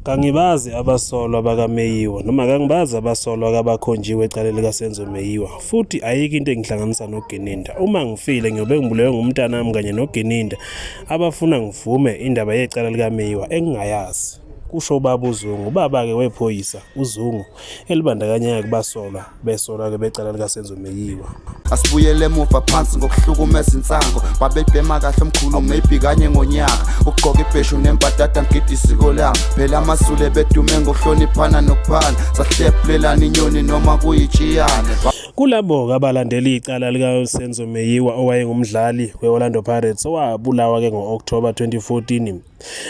Kangibazi abasolwa bakaMeyiwa noma kangibazi abasolwa abakhonjiwe ecaleni likaSenzo Meyiwa futhi ayikho into engihlanganisa noGininda. Uma ngifile ngiyobe ngibulewe ngumntanami kanye noGininda abafuna ngivume indaba yecala likaMeyiwa engingayazi, kusho ubaba uZungu. Ubaba-ke wephoyisa uZungu elibandakanyeka kubasolwa besolwa-ke becala likaSenzo Meyiwa. Asibuyele emuva phansi ngokuhlukumeza insango babebhema kahle omkhulu maybe kanye ngonyaka ukugqoka ibheshu nembadada ngigida isiko lami phela amaZulu ebedume ngokuhloniphana nokuphana sahlephulelana inyoni noma kuyitshiyane. Kulabo-ke abalandela icala likaSenzo Meyiwa owayengumdlali we-Orlando Pirates owabulawa-ke ngo-Okthoba 2014.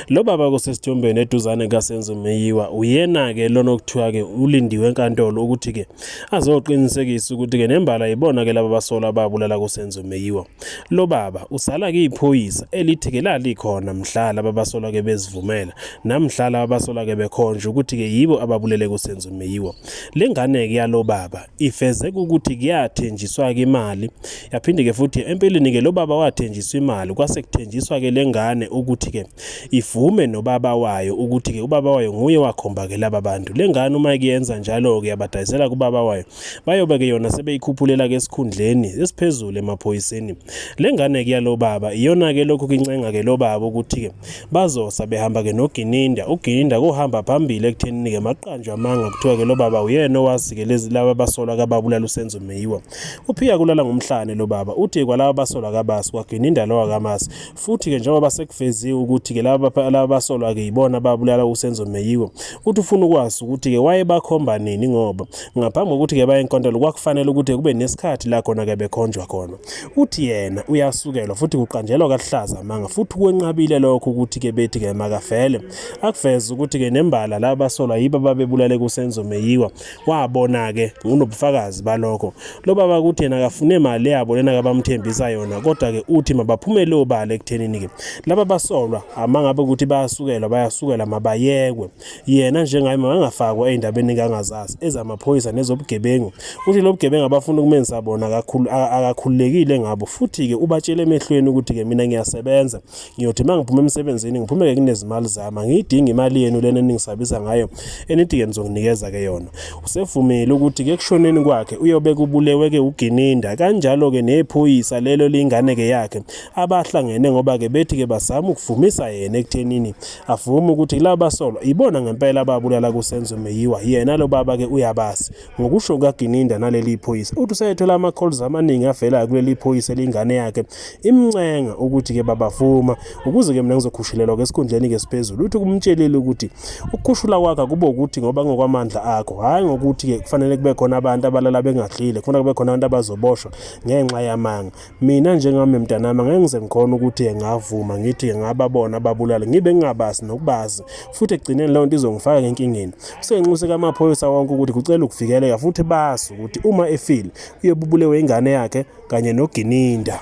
Lo baba kusesithombeni eduzane kaSenzo Meyiwa uyena-ke lona okuthiwa-ke ulindiwe enkantolo ukuthi-ke azoqinisekisa ukuthi-ke nembala yibona-ke laba basolwa ababulala kuSenzo Meyiwa. Lo baba usala-ke iphoyisa elithi-ke lalikhona mhla laba basolwa-ke bezivumela namhla laba basolwa-ke bekhonjwa ukuthi-ke yibo ababulele kuSenzo Meyiwa. Le ngane-ke yalo baba ifeze ukuthi kuyathenjiswa-ke imali yaphinde-ke futhi empeleni-ke lo baba wathenjiswa imali kwase kuthenjiswa-ke le ngane ukuthi-ke ivume nobaba wayo ukuthi-ke ubaba wayo nguye wakhomba-ke laba bantu. Le ngane uma kuyenza njalo-ke yabadayisela kubaba wayo bayobe-ke yona sebeyikhuphulela-ke esikhundleni esiphezulu emaphoyiseni. Le ngane-ke yalo baba iyona-ke lokhu kincenga-ke lo baba ukuthi-ke bazosa behamba-ke noGininda. UGininda kuhamba phambili ekuthenini-ke maqanjwe amanga kuthiwa-ke lo baba uyena owazi-ke lezi laba basolwa kababulala uSenzo Meyiwa. Uphika kulala ngomhlane lo baba uthi kwalaba basolwa kabasi kwaGininda lo akamasi futhi-ke njengoba sekuveziwe ukuthi-ke laba laba basolwa-ke yibona ababulala uSenzo Meyiwa uthi ufuna ukwazi ukuthi-ke wayebakhomba nini ngoba ngaphambi kokuthi-ke baye enkantolo kwakufanele ukuthi kube nesikhathi la khona-ke bekhonjwa khona. Uthi yena uyasukelwa futhi kuqanjelwa kaluhlaza amanga futhi kwenqabile lokho ukuthi-ke bethi-ke makavele akuveze ukuthi-ke nembala laba basolwa yibo ababebulale kuSenzo Meyiwa wabona-ke unobufakazi balokho. Lo baba kuthi yena akafune mali yabo lena kabamthembisa yona kodwa-ke uthi mabaphumele obala ekuthenini-ke laba basolwa ama ngabe ukuthi bayasukelwa bayasukelwa mabayekwe yena njengaye makangafakwa ey'ndabeni kangazazi ezamaphoyisa nezobugebengu. Uthi lo bugebengu abafuna ukumenza bona akakhululekile ngabo futhi-ke ubatshele emehlweni ukuthi-ke mina ngiyasebenza ngiyothi uma ngiphuma emsebenzini ngiphume-ke kunezimali zami angiyidingi imali yenu lena eningisabisa ngayo enithi-ke nizonginikeza-ke yona. Usevumile ukuthi-ke ekushoneni kwakhe uyobe kubulewe-ke uGininda kanjalo-ke nephoyisa lelo liyingane-ke yakhe abahlangene ngoba-ke bethi-ke bazama ukuvumisa yena ekuthenini avume ukuthi laba basolwa ibona ngempela ababulala kuSenzo Meyiwa yena lo baba-ke uyabazi ngokusho kukaGininda naleli phoyisa. Uthi useyethola ama-calls amaningi avelayo kuleli phoyisa elingane yakhe imncenga ukuthi-ke babavuma ukuze-ke mina ngizokhushulelwa-ke esikhundleni-ke esiphezulu. Uthi kumtshelile ukuthi ukukhushula kwakhe akube ukuthi ngoba ngokwamandla akho hhayi ngokuthi-ke kufanele kube khona abantu abalala bengadlile kufanele kube khona abantu abazoboshwa ngenxa yamanga. Mina njengami mntanami angeke ngize ngikhona ukuthi ngavuma ngithi ngababona ababulali ngibe ngingabazi nokubazi futhi ekugcineni leyo nto izongifaka enkingeni. Usenxuse kamaphoyisa wonke ukuthi kucela ukuvikeleka futhi bazi ukuthi uma efile uyobubulewe ingane yakhe kanye noGininda.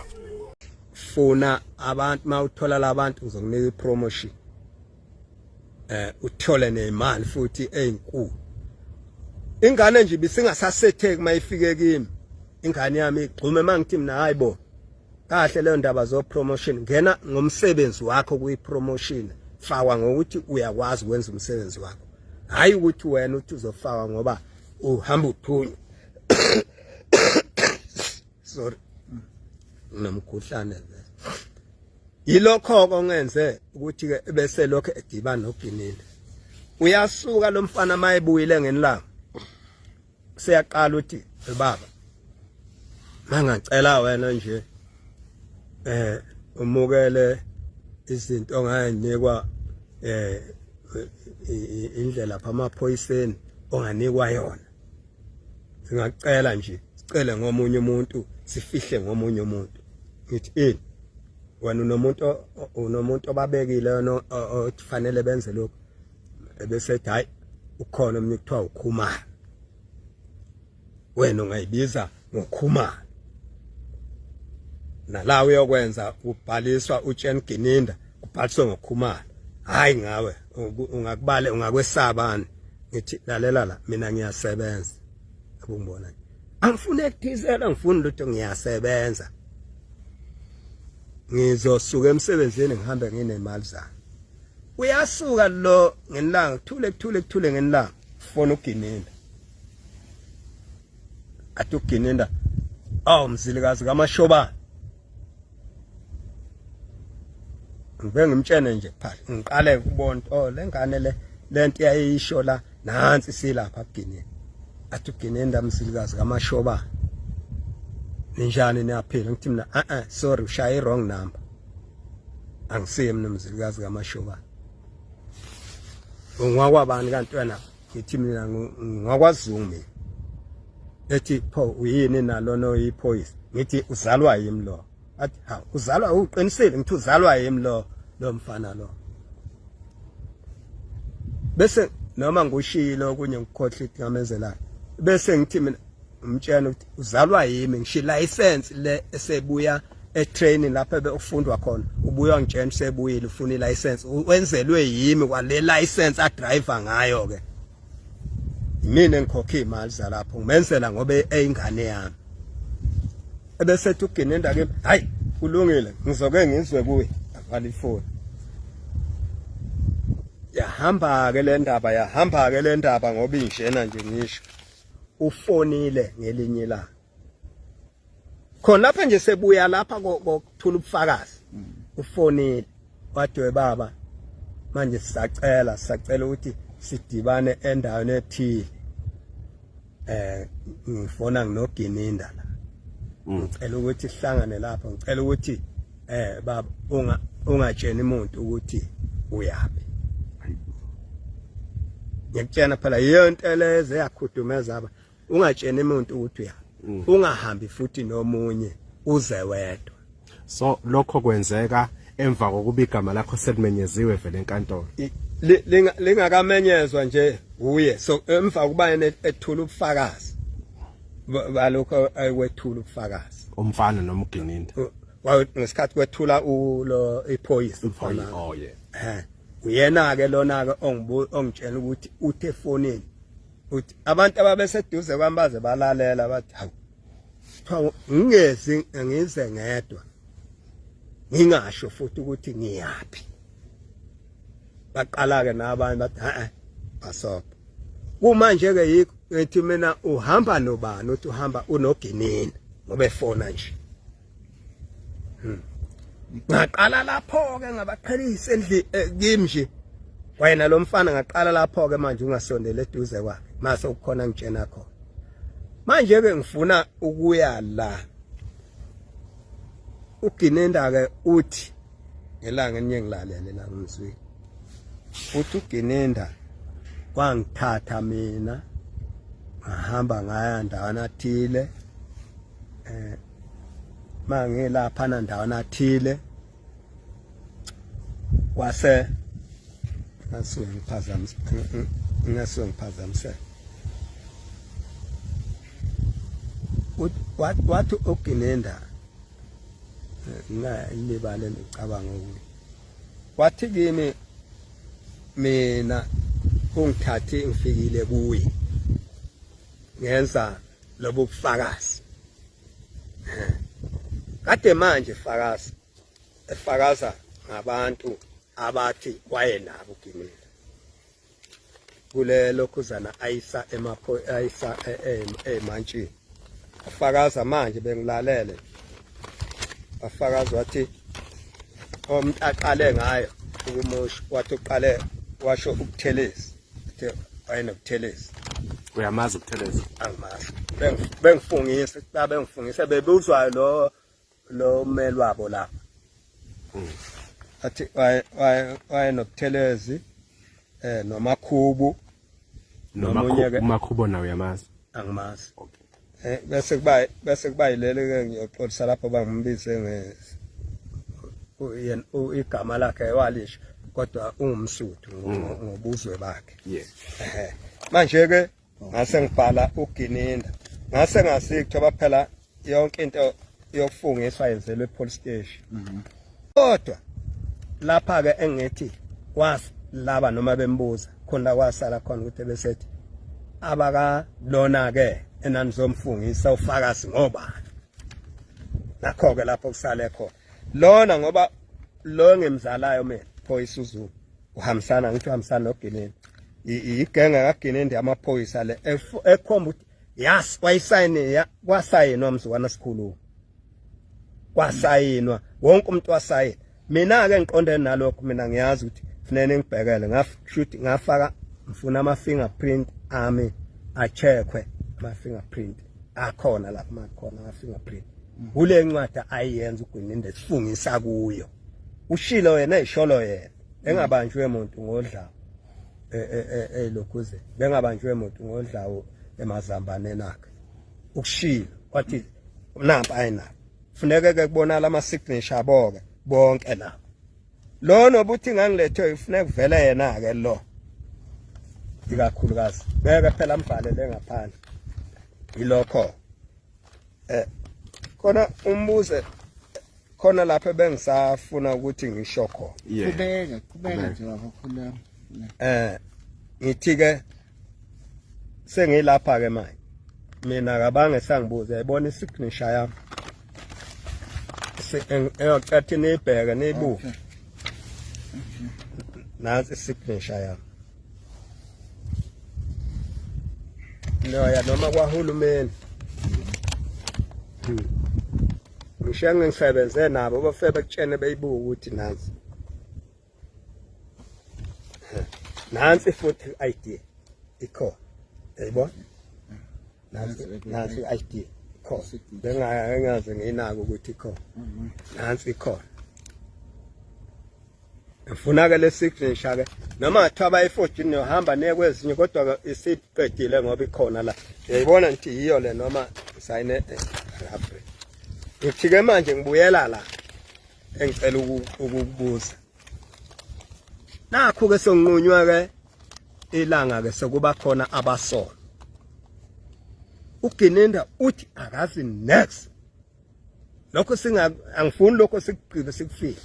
Funa abantu mawuthola labantu ngizokunika ipromotion uthole nemali futhi ezinkulu. Ingane nje ibisingasasetheki mayifike kimi. Ingane yami igxume mangithi mina hayibo kahle leyo ndaba zo promotion ngena ngomsebenzi wakho kuyi promotion fakwa ngokuthi uyakwazi ukwenza umsebenzi wakho hayi ukuthi wena uthi uzofakwa ngoba uhamba uthunywa sorry nginomkhuhlane vele yilokho kongenze ukuthi ke bese lokho edibana noGininda uyasuka lo mfana mayebuyile ngenilanga seyaqala uthi baba mangacela wena nje umukele izinto ongayinikwa indlela pha amaphoyiseni onganikwa yona singacela nje sicele ngomunye umuntu sifihle ngomunye umuntu ngithi ini wena unomuntu obabekile ofanele benze lokho ebese ethi hayi ukhona omunye kuthiwa uKhumalo wena ungayibiza ngoKhumalo nala uyokwenza ubhaliswa uTshen Gininda kubhaliswe ngoKhumalo hayi ngawe ungakubale ungakwesabani ngithi lalela la mina ngiyasebenza abungibona angifuni ekuthizela ngifuni lutho ngiyasebenza ngizosuka emsebenzini ngihambe nginemali zami. Uyasuka lo ngenilanga kuthule kuthule kuthule ngenilanga fona uGininda. Athi uGininda awu mzilikazi kaMashobane. Ngibe ngimtshene nje phela ngiqale ukubona oh lengane le lento yayisho la nansi silapha kuGininda. Athi uGininda mzilikazi kaMashobane. Ninjani niyaphila ngithi mina eh eh sorry ushaye wrong number. Angisiye mina mzilikazi kaMashobane. Ungakwabani kanti wena ngithi mina ngakwaZungu mina. Ethi pho uyini nalona oyiphoyisa ngithi uzalwa yimi lo. Athi ha uzalwa uqinisile ngithi uzalwa yimi lo lo mfana lo. Bese noma ngushilo okunye ngikhohle ukuthi ngamenzelani. Bese ngithi mina ngimtshela ukuthi uzalwa yimi ngisho license le esebuya etraining lapho ebekufundwa khona ubuya ngitshela usebuyile ufuna ilicense wenzelwe yimi kwale license a driver ngayo ke mina engikhokha imali zalapho ngimenzela ngoba eyingane yami ebese ethi uGininda kimi hayi kulungile ngizoke ngizwe kuye avala ifoni yahamba ke le ndaba yahamba ke le ndaba ngoba injena nje ngisho ufonile ngelinye ilanga khona lapha nje sebuya lapha kokuthula ubufakazi ufonile wathi we baba manje sisacela sisacela ukuthi sidibane endaweni ethile eh ngifona nginoGininda la ngicela ukuthi sihlangane lapho ngicela ukuthi eh baba unga ungatsheni umuntu ukuthi uyapi ngiyakutshena phela yiyo into leze yakhudumeza aba ungatsheni umuntu ukuthi uyapi ungahambi futhi nomunye uze wedwa So lokho kwenzeka emva kokuba igama lakho selimenyeziwe vele enkantolo. Lingakamenyezwa nje uye so emva kokuba yena ethula ubufakazi balokho ayikwethula ubufakazi umfana noma uGininda ngesikhathi kwethula ulo iphoyisa oh yeah eh uyena ke lona ke ongitshela ukuthi uthe efonini uthi abantu ababeseduze kwami baze balalela bathi hawu kuthiwa ngingezi ngize ngedwa ngingasho futhi ukuthi ngiyaphi baqala ke nabanye bathi ha eh basopha kumanje ke yikho ngithi mina uhamba nobani uthi uhamba unoginini ngoba efona nje Ngaqala lapho ke ngabaqhelisa endli kimi nje wayena lo mfana ngaqala lapho ke manje ungasondela eduze kwakhe mase ukukhona ngitshena khona manje ke ngifuna ukuya la uGininda ke uthi ngelanga elinye ngilalele la ngizwile uthi uGininda wangithatha mina ngahamba ngaya ndawana thile eh mangilapha na ndawana thile kwase ngasuke ngiphazamisa ngasuke ngiphazamiseka wathi uGininda ngalibale ngicabanga ukuthi wathi kimi mina ungithathe ngifikile kuye ngenza lobu bufakazi kade manje fakaza efakaza ngabantu abathi wayenabo uGininda kule lokhuzana ayisa emapho ayisa emantshini afakaza manje bengilalele afakaza wathi umuntu aqale ngayo ukumusho wathi uqale washo uButhelezi uthe wayenobuthelezi uyamazi uButhelezi angimazi bengifungisa bengifungisa bebuzwa lo lo mmeli wabo lapha athi wayenobuthelezi eh noMakhubu nomunye ke uMakhubo nawe uyamazi angimazi okay eh bese kuba bese kuba yilele ke ngiyoxolisa lapho bangimbize nge yena igama lakhe walisho kodwa ungumsuthu ngobuzwe bakhe yeah manje ke ngase ngibhala uGininda ngase ngasi kuthiwa phela yonke into yokufungiswa yenzelwe epolice station kodwa lapha ke engithi was laba noma bembuza khona kwasala khona ukuthi besethi abaka lona ke enanizomfungisa ufakazi ngoba nakho ke lapho kusale khona lona ngoba lo ngimzalayo mina phoyisa uZulu. Uhambisana ngithi uhambisana noGininda. Igenge kaGininda yamaphoyisa le ekhomba ukuthi yas kwayisayini kwasayinwa mzukwana sikhuluma. Kwasayinwa wonke umuntu wasayina. Mina ke ngiqondene nalokho mina ngiyazi ukuthi kufanele ngibhekele ngashuthi ngafaka ngifuna ama fingerprint ami acheckwe ama fingerprint akhona lapha makhona ama fingerprint kule ncwadi ayiyenza uGwininda esifungisa kuyo ushilo yena isholo yena engabanjwe umuntu ngodlawu elokhuze bengabanjwe umuntu ngodlawu emazambaneni akhe ukushilo wathi nampa ayinabo funeke ke kubonala ama signature abo ke bonke laba lo nobuthi ngangilethwe ufuneka kuvele yena ke lo ikakhulukazi ngeke phela ambhalele ngaphandle yilokho eh khona umbuze khona lapha bengisafuna ukuthi ngisho khona qhubeka qhubeka nje baba khuluma eh ngithi ke sengilapha ke manje mina kabange sangibuza yayibona isignature yami eyocatha niyibheke niyibuke nansi isignature yami noya noma kwahulumeni hmm. ngisho ngisebenze nabo bafike bekutshene beyibuka ukuthi nansi nansi futhi i-ID ikhona yayibona nansi nansi i-ID ikhona bengaze ngiyinake ukuthi ikhona nansi ikhona ngifuna ke le signature ke noma ngathiwa bayi-14 niyohamba niye kwezinye kodwa ke isiqedile ngoba ikhona la uyayibona ngithi yiyo le noma ngisayine eh, ngithi ke manje ngibuyela la engicela ukukubuza nakho ke sonqunywa ke ilanga ke sekuba khona abasolwa uGininda uthi akazi next lokho singa angifuni lokho sikugqibe sikufihle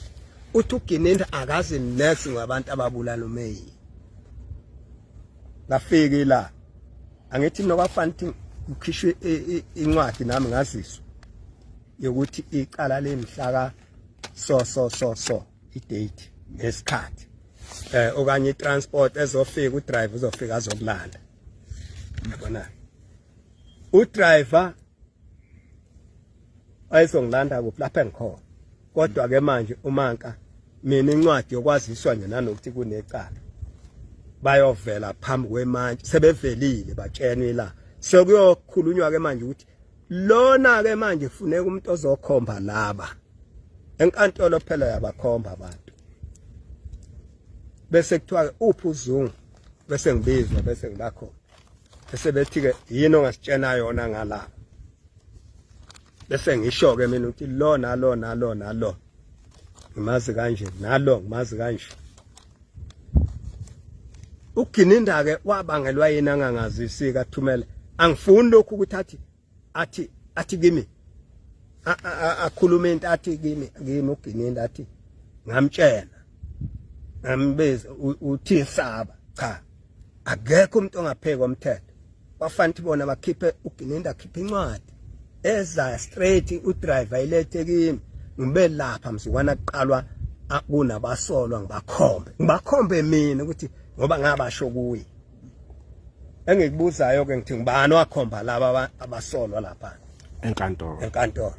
uthi uGininda akazi next ngabantu ababulala uMeyi ngafiki la angithi nokwafana ukuthi kukhishwe incwadi nami ngaziswa yokuthi icala lemhlaka so so so so idate nesikhathi eh okanye itransport ezofika udriver uzofika azokulanda yabona udriver ayizongilanda kuphi lapha engikhona kodwa ke manje umanka mina incwadi yokwaziswa nje nanokuthi kunecala bayovela phambi kwemantshi sebevelile batshenwe la sekuyokhulunywa ke manje ukuthi lona ke manje funeka umuntu ozokhomba laba enkantolo phela yabakhomba abantu bese kuthiwa uphi uzungu bese ngibizwa bese ngibakhona bese bethi ke yini ongasitshena yona ngalaba bese ngisho ke mina ukuthi lo nalo nalo nalo ngimazi kanje nalo ngimazi kanje uGininda ke wabangelwa yini angangazisi kathumela angifuni lokhu ukuthi athi athi athi kimi akhulume into athi kimi kimi uGininda athi ngamtshela ngambiza uthi saba cha akekho umuntu ongapheki komthetho bafanele bona bakhiphe uGininda akhiphe incwadi eza straight udriver ilethe kimi ngibe lapha mzukwana kuqalwa kunabasolwa ngibakhombe ngibakhombe mina ukuthi ngoba ngabasho kuye engikubuzayo ke ngithi ngibani wakhomba laba abasolwa lapha enkantolo enkantolo